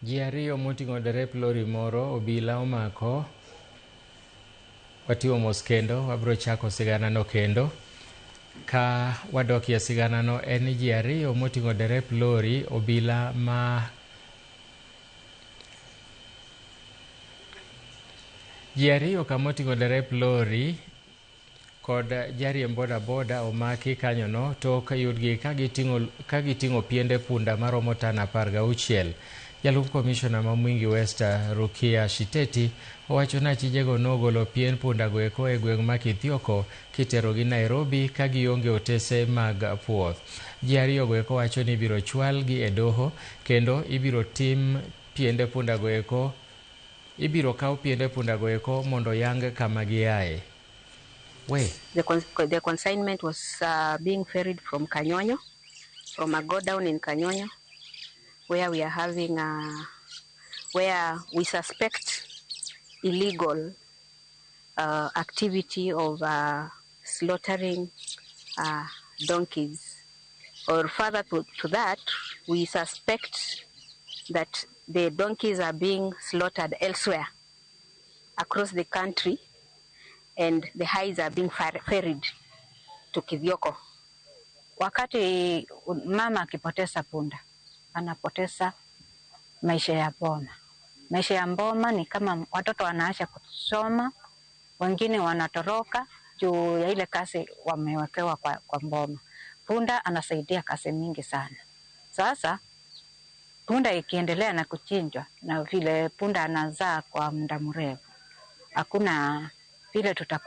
Ji ariyo moting'o derep lori moro obila omako. Watiwo mos kendo wabiro chako siganano kendo. Ka wadokie siganano en ni ji ariyo moting'o derep lori obila ma Ji ariyo kama oting'o derep lori kod jariemb bodaboda omaki kanyono tok yudgi ka giting'o piende punda maromo tan 16. Jalup komishona ma Mwingi West Rukia Shiteti owacho ni achijego nogolo pien pundago eko e gweng' ma Kithioko kiterogi Nairobi ka gionge otese mag puoth. Ji ariyogo eko wacho ni ibiro chwalgi e doho kendo ibiro tim piende pundago eko ibiro kaw piende pundago eko mondo oyang kama giaye. We. The consignment was being ferried from Kanyonyo, from a godown in Kanyonyo, where we are having, where we suspect illegal activity of slaughtering donkeys. Or further to that, we suspect that the donkeys are being slaughtered elsewhere across the country, and the hides are being ferried to Kithioko. Wakati mama akipoteza punda, anapoteza maisha ya boma. Maisha ya boma ni kama watoto wanaacha kusoma, wengine wanatoroka juu ya ile kazi wamewekewa kwa boma. Punda anasaidia kazi mingi sana. Sasa punda ikiendelea na kuchinjwa, na vile punda anazaa kwa muda mrefu, hakuna vile tutakuwa